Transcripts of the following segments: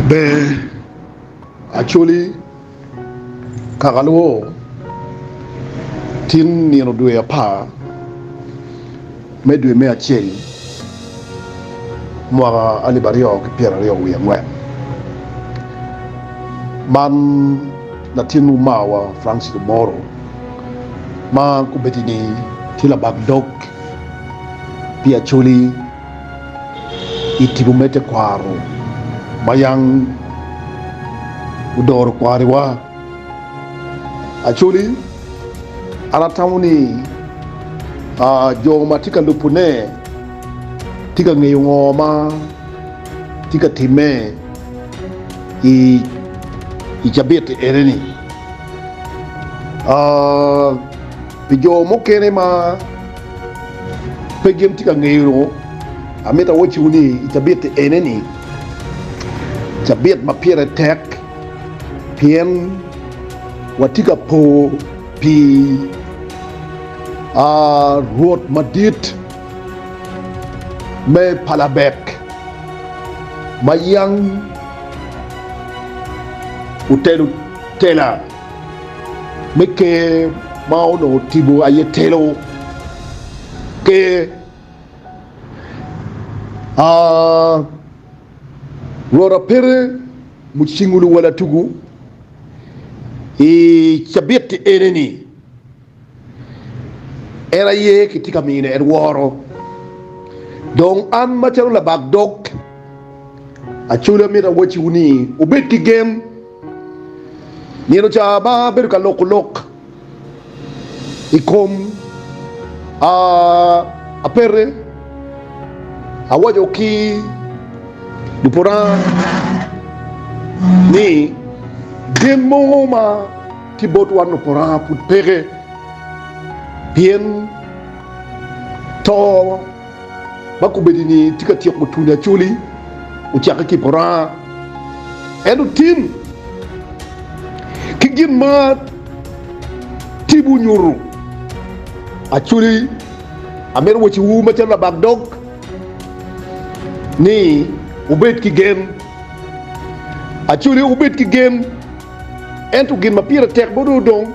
Ber Acholi kaka lwor tin nino dwe apar me dwe me acel mwaka alip aryo ki pyeraryo wiye angwen. Man latinwu marwa Francis Omoro ma kobeddi-ni tye labak dog pi Acholi i tipo me tekwaro ma yang odoro kwariwa. Acholi, an atamo ni jo ma tye ka lubone tye ka ngeyo ngo ma tye ka timme i cabit ene-ni. Pi jo mukene ma pe gin tye ka ngeyo, amito awacciwu ni i cabit ene-ni, cabit ma pire tek pien watye ka po pi Rwot madit me Palabek ma yang otelo tela me ker ma onongo tipo aye telo ker. Rwot apete mucingo luwal atugu i cabit ene-ni, en aye kitye ka mine en woro. Dong an macalo labak dog Acholi amito awacciwu ni wubed ki gen. Nino ca ma abedo ka loko lok i kom apete, awaco ki lupora ni gen mo ma tye bot wan lupora pud peke pien to ma kombeddi-ni tye ka tyeko tuni Acholi ocakke ki i Poranga. Ento tin, ki gin ma tipo onyuto, Acholi, amito wacciwu macalo labak dog ni wubed ki gen. Acholi wubed ki gen, ento gin ma pire tek bot odong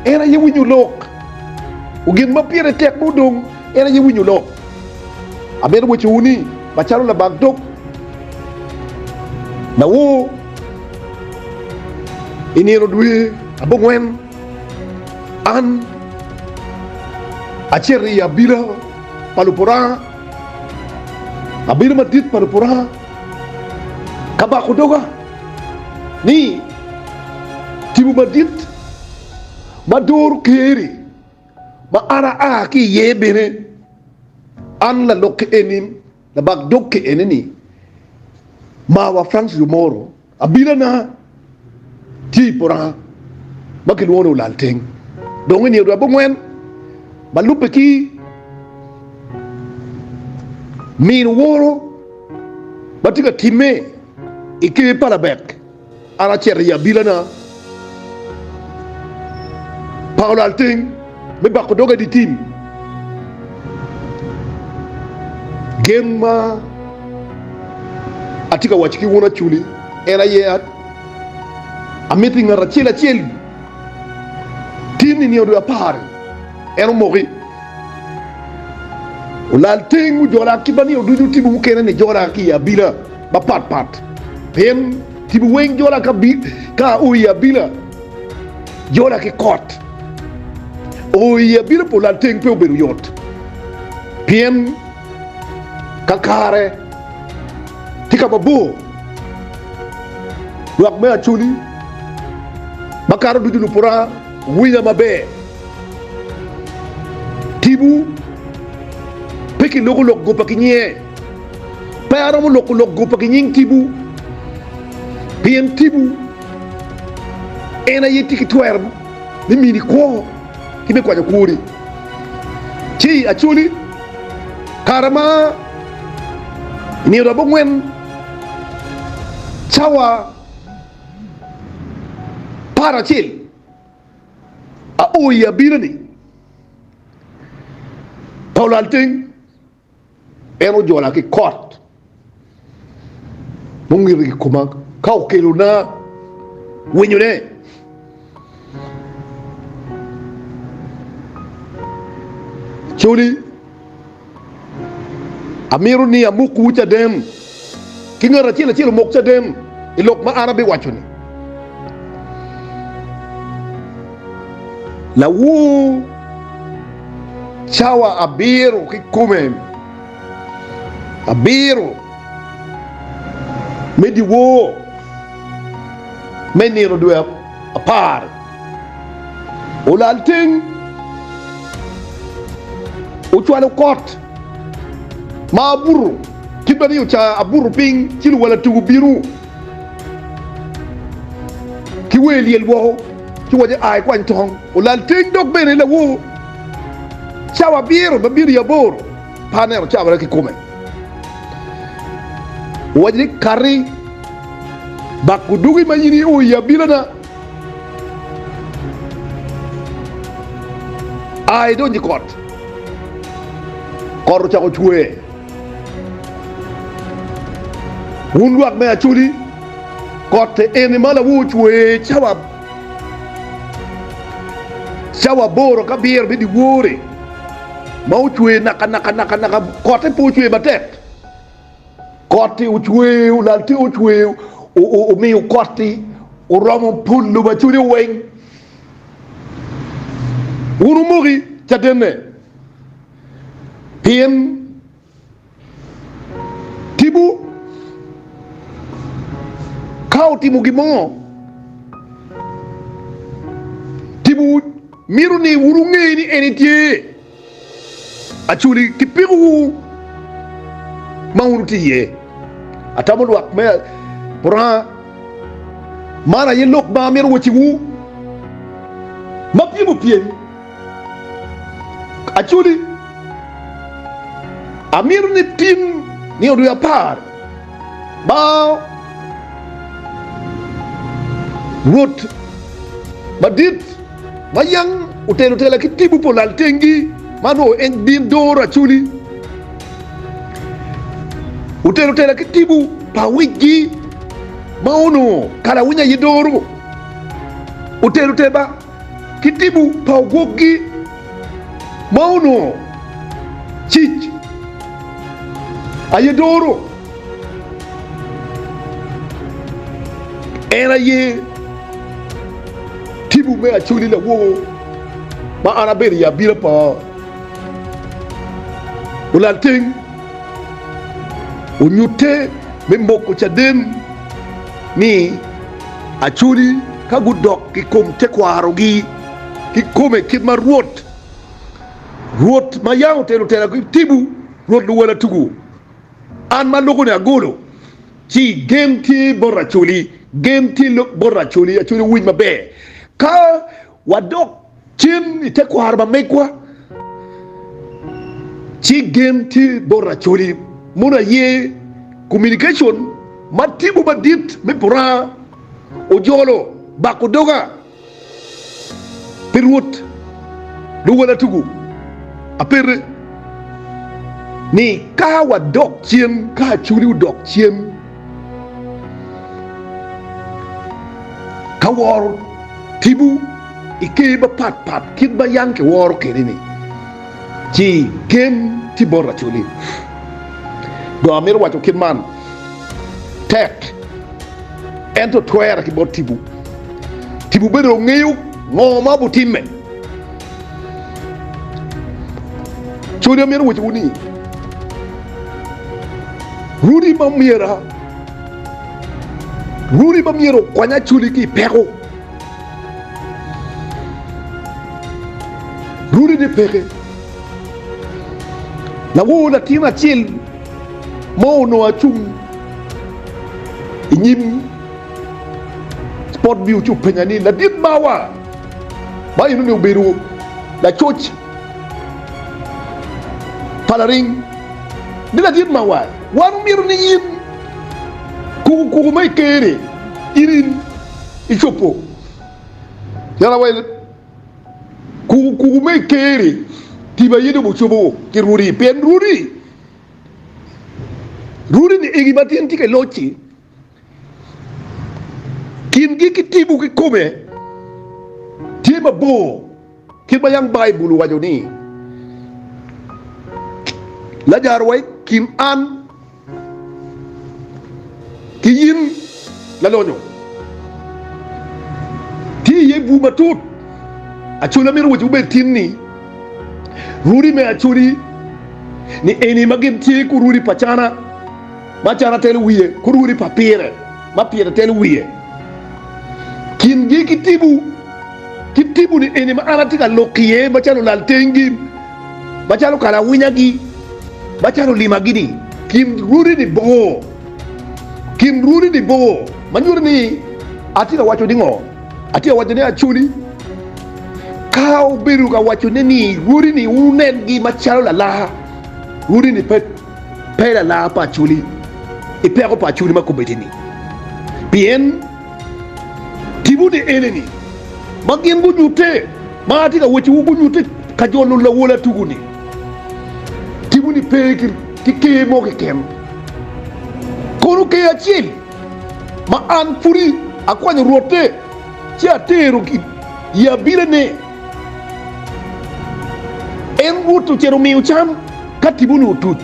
en aye winyo lok. Gin ma pire tek ma odong en aye winyo lok. Amito wacowu ni, macalo labak dog lawor, i nino dwe abongwen, an acito i abila pa luporanga, abila madit pa luporanga, ka bako doga ni tipo madit ma doro Ker-ri ma an aa ki iye bene, an lalok eni, labak dog eni-ni, Mawa Francis Omoro, abilana tye i Puranga ma kilwongo ni Olal Teng. Dong i nino dwe abongwen ma lubbe ki mino woro ma tye ka timme i ker pa Labek, An acito i abilana pa olalteng me bako doga i dye tim. Gen ma atye ka waco ki wun Acholi en aye amito i ngat acel acel tin i nino dwe apar-ri en omoki. Olalteng ojola kit ma nino ducu tipo mukene-ni jola ki i abila mapat pat pien Tipo weng jola ka ka ao i abila, jola ki kot. O i abila pa olalteng pe obedo yot, pien kakare tye ka mabor. Lwak me Acholi makato ducu lupura winya maber. Tipo pe kiloko lok goba ki nyinge. Pe aromo loko lok goba ki nying tipo, pien tipo en aye tye ki twero me mini kwo ki me kwanyo kwoni. Ci Acholi, kare ma i nino abongwen cawa paracel ao i abila-ni pa olalteng. En ojola ki kot mungito i koma. ka okelona winyone. Coli, amito ni amokwu caden, ki ngat acel acel omok caden i lok ma an abiwaco-ni. Lawor cawa abiro kikome, abiro me dyewor me nino dwe apar olal teng ocwalo kot ma abuto kit ma ni oca abuto piny ci luwal atugo bino ki wer lyel woko ci waco a ikwany tong olal teng dok bene lawor cawa abiro ma bino i aboro pe aneno cawane kikome. Owaco ni, Kati, bak gudugi ma in io i abilana, a idony i kot. Kot ocako cwer. Wun lwak me Acholi, kot eni ma lawor ocwer cawa cawa aboro ki abiro me dyewor-ri, ma ocwer nakanaka nakanaka, kotte pe ocwer matek. Kot-ti ocwer, olal-ti ocwer, omiyo kot-ti oromo pol lobo Acholi weng. Wun wumoki cadenne, pien tipo ka otimo gin mo, tipo mito ni wun wunge ni en etye. Acholi ki pikowu ma wun wutye iye. Atamo lwak me Puranga, man aye lok ma amito wacciwu ma pyem opyem. Acholi, amito ni tin nino dwe apar ma Rwot madit ma yang otelo tela ki tipo pa olal tengi ma nongo en bin doro Acholi, otelo tela ki tipo pa awicgi ma onongo kala awiny aye doro, otelo teba ki tipo pa ogwokgi ma onongo cic aye doro. En aye tipo me Acholi lawor ma an abedo i abila pa olal teng onyutte me moko caden ni Acholi ka gudok i kom tekwarogi kikome kit ma Rwot Rwot ma yam otelo tela ki tipo Rwot Luwel Atugu An ma loko ni agolo, ci gen tye bot Acholi, gen tye bot Acholi, Acholi owiny maber. Ka wadok cen i tekwaro ma megwa, ci gen tye bot Acholi. Mono aye communication ma tipo madit me Puranga ojolo bako doga. Pi Rwot luwel atugo apete ni ka wadok cen, ka Acholi odok cen ka woro tipo i ker mapat pat kit ma yang kiworo kwede-ni, ci gen tye bot Acholi. Dong amito waco kit man, tek ento twere ki bot tipo. Tipo bene ongeyo ngo ma obitimme. Codi amito wacciwu ni, Rudi ma myera, rudi ma myero okwany Acholi ki i peko, rudi ni peke. Lawor latin acel ma onongo acung i nyim Spot View ci openya ni, Ladit mawa, ma enoni obedo lacoc pa laring, ni ladit mawa, wan omito ni in kukukuku ma i ker-ri in in icopo. Yala wa kukukuku ma i ker-ri tipo aye dong ocobo ki rwodi, pien rwodi rwodi ni egi ma tyen tye ka locci. Kingi ki tipo kikome tye mabor kit ma yam Baibul owaco ni, Lajaro wa i kin an ki in lalonyo tye iye bur matut. Acholi amito wacci wubed tin ni rudi me Acholi ni eni ma gin tye ku rudi pa cana ma cana telo wiye ku rudi pa pire ma pire telo wiye. Kingi ki tipo ki tipo ni eni ma an atye ka lok iye macalo lal tengi macalo kalawinyagi macalo limagi-ni, kin rwodi-ni bor, kin rwodi-ni bor, ma nyuto ni atye ka waco ni ngo? Atye ka waco ni Acholi, ka obedo ka wacone ni rwodi-ni wunengi macalo lalaa, rwodi-ni pe pe lalaa pa Acholi i peko pa Acholi ma kombeddi-ni, pien tipo-ni ene-ni ma gin gunyutte, ma atye ka wacciwu gunyutte ka jolo lawol atugu-ni. Tipo-ni pe ki ker mo keken, kono ker acel ma an pudi akwanyo rwotte ci atero i abilane. En Rwot ocito omiyo cam ka tipo-ni otuc,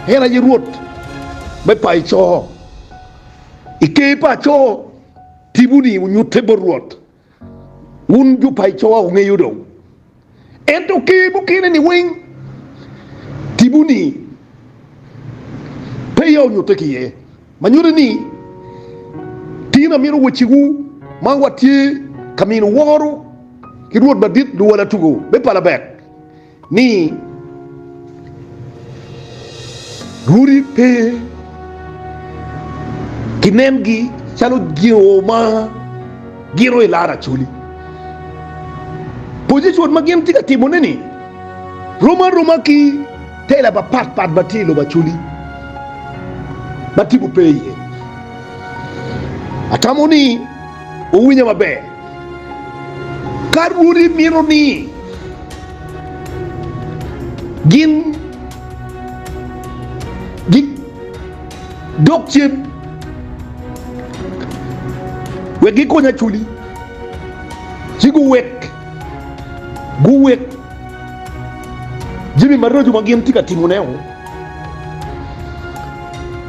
en aye Rwot me pa Ecoo. I ker pa Acoo, tipo-ni onyutte bot Rwot. Wun jo pa Ecowa wungeyo dong. Ento ker mukene-ni weng, tipo-ni peya onyutte ki iye. Ma nyuto ni, tin amito wacciwu ma watye ka mino woro ki Rwot Madit Luwalatugo me Palabek. Ni rwodi pe kinengi calo jo ma gito i laro acholi. Pocicon ma gin tye ka timone-ni rom aroma ki tela mapatpat ma tye i lobo acholi ma tipo pe iye. Atamo ni wuwinyo maber. Ka rwodi mito ni gin gidok cen wek gikony Acholi, ci guwek guwek jami maraco ma gin tye ka timone-o,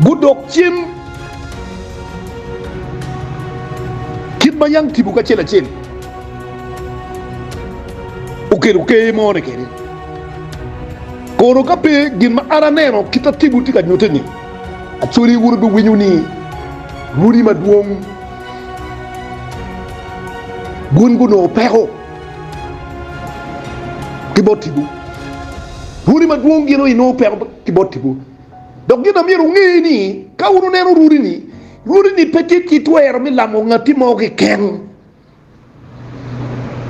gudok cen. Kit ma yam tipo kacel acel okelo ker moni kwede, kono ka pe gin ma an aneno kit ma tipo tye ka nyutte-ni, Acholi wun wubiwinyo ni rwodi madwong gun gunongo peko ki bot tipo. Rwodi madwong gin onongo peko ki bot tipo. Dok gin ma myero wunge ni, ka wun wuneno rwodi-ni, rwodi-ni pe tye ki twero me lamo ngatti mo keken.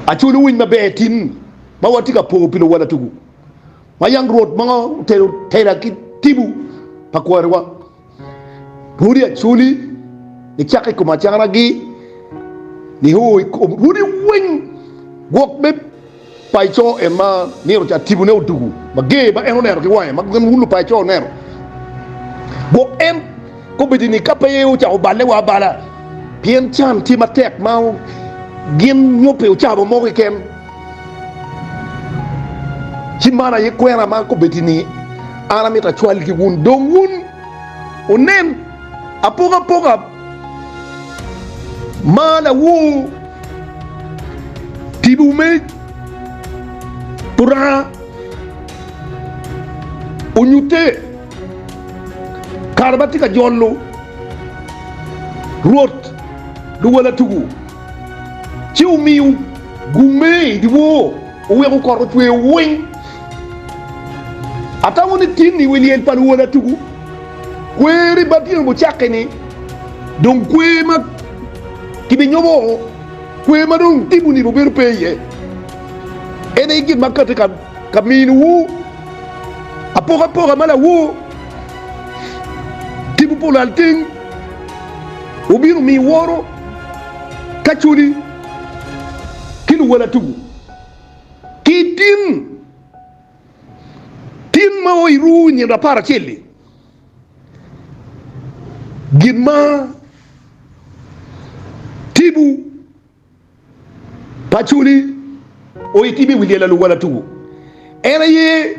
Acwalo winy maber tin ma watye ka po pi luwal atugu ma yang Rwot ma otelo tela ki tipo pa kwariwa. Rwodi Acholi nicakke i kom acanagi nio i kom rwodi weng gwok me Paco en ma nino ca tipone odugu mager ma en oneno ki wange ma gin wun lupaco wuneno. Gwok en kobedi ni ka pe ocako balle wa abala pien can tye matek ma gin nyo pe ocamo mo keken. Ci man aye kwena ma kobedi ni an amito acwal ki wun. Dong wun wunen apokapoka ma lawor. Tipo me Puranga onyutte kare ma tye ka jolo Rwot luwal atugu, ci omiyo gumme i dyewor oweko kot ocwer weng. Atamo ni tin i wi lyel pa luwal atugu, kwer-ri ma tyeno gucakke-ni dong kwer ma kibinyomo Kwer ma dong tipo-ni obedo pe iye, en aye gin ma akati ka minowu apokapoka ma lawor tipo pa olalteng obino omiyo woro kacoli ki luwal atugu ki tin tin ma oiru i nino aparacel-li, gin ma tipo. Paculi oitime i wi lyel aluwal atugu. En aye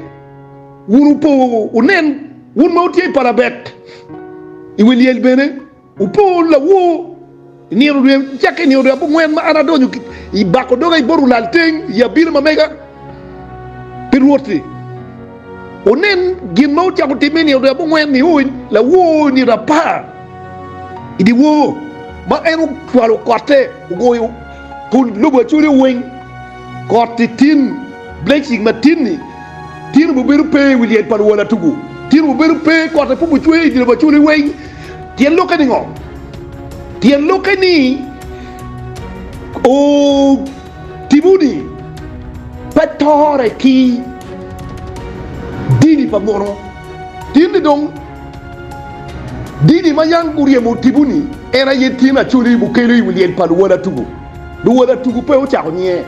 wun wupo wunen, wun ma wutye i Palabek i wi lyel bene, wupo lawor i nino dwe cakke i nino dwe abongwen ma an adonyo i bako doga i bot olal teng i abino ma mega pi Rwot-ti. Wunen gin ma ocako timme i nino dwe abongwen nio lawor i nino apar i dyewor ma en ocwalo kotte ogoyo pol lobo Acholi weng. Kot-ti tin, blessing ma tin-ni, tin obibedo pe i wi lyel pa luwal atugu. Tin obibedo pe, kotte pud bucwer i dye lobo Acholi weng. Tyen lokke ni ngo? Tyen lokke ni o tipo-ni pe tore ki dini pa muno. Tin-ni dong dini ma yang guryemo tipo-ni en aye tin Acholi bukelo i wi lyel pa luwal atugu. Luwal atugu pe ocako nyinge.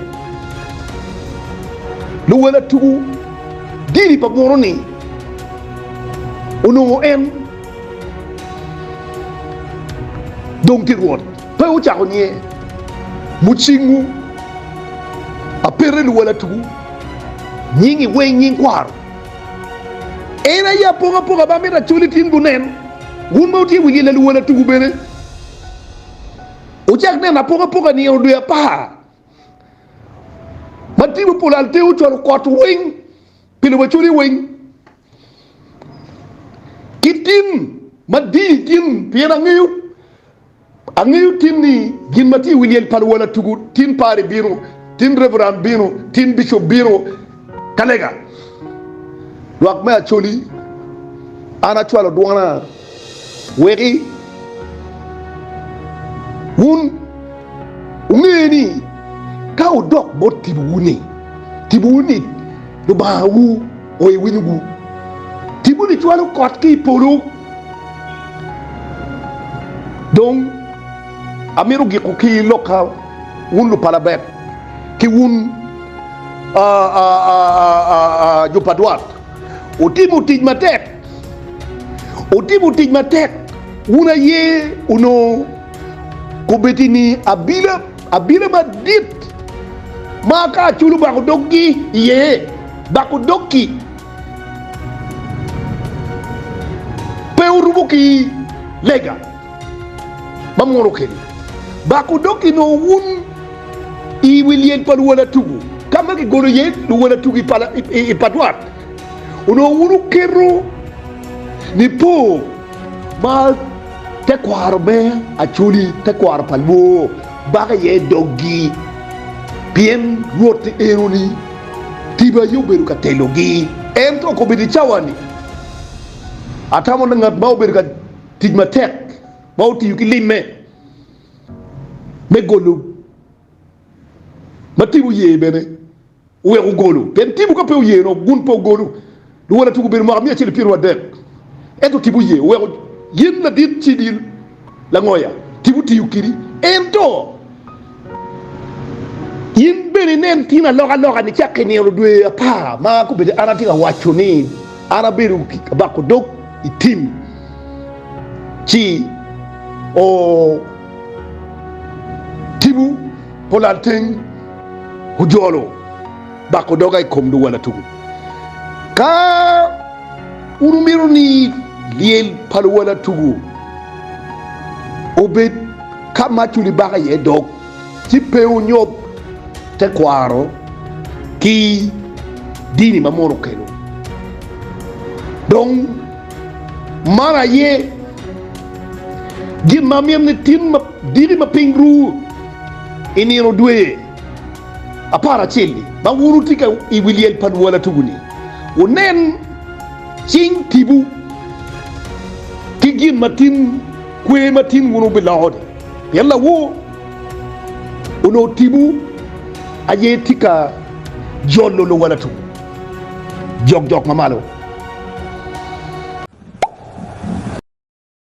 Luwal atugu dini pa muno-ni onongo en dong tye Rwot pe ocako nyinge. Mucingu apete luwal atugu nyingi weng nying kwaro. En aye apokapoka ma amito acoli tin gunen. Wun ma wutye i wi lyel luwal atugu bene. Wucak neno apokapoka nino dwe apar ma tipo pol alte ocwalo kot weng pi lobo Acholi weng ki tim ma dini tin pien angeyo angeyo tin ni gin ma tye i wi lyel pa luwal atugu tin pari bino tin reverend bino tin bishop bino ka lega lwak me Acholi an acwalo dwona Weki wun wunge ni ka wudok bot tipowu-ni, tipowu-ni Lubangawu oye winyowu. Tipo-ni cwalo kot ki i polo. Dong amito giko ki lokka wun lupalabek ki wun jo pa dwat, wutimo tic matek. Wutimo tic matek, wun aye onongo kobeddi ni abila, abila madit ma ka aculo bako doggi iye, bako doggi pe wurubo ki lega ma mworo keni. Bako doggi nongo wun i wi lyel pa luwal atugu, ka ma kigolo iye luwal atugu i padwat. Onongo wun wuketo nipo ma tekwaro me Acholi, tekwaro pa Lwo, bako iye doggi, pien Rwot eno-ni tipo aye obedo ka telogi. Ento kobedo i cawa-ni, atamo ni ngat ma obedo ka tic matek, ma otiyo ki limme me golo ma tipo oye bene, Oweko ogolo, pien tipo ka pe oye nongo gun pe ogolo. Luwot atugo obedo mwaka 130, ento tipo oye oweko yin ladit cidi langoya, tipo tiyo kidi. Ento in bene inen tin alokaloka nicakke i nino dwe apar ma kobedo an atye ka waco ni an abedo abako dog i tim ci o tipo Pol alteng ojolo bako doga i kom luwal atugu. Ka wun wumito ni lyel pa luwal atugu obed ka ma culi bako iye dog, ci pe wunyob tekwaro ki dini ma mono okelo. Dong man aye gin ma amito ni tin diki ma piny ru. I nino dwe aparacel-li ma wun wutye ka i wi lyel pa luwal atugu-ni, wunen cing tipo ki gin ma tin kwer ma tin wun wubiloko-ni, pien lawor onongo tipo aye tye ka jolo luwal atugu jokjok ma malo.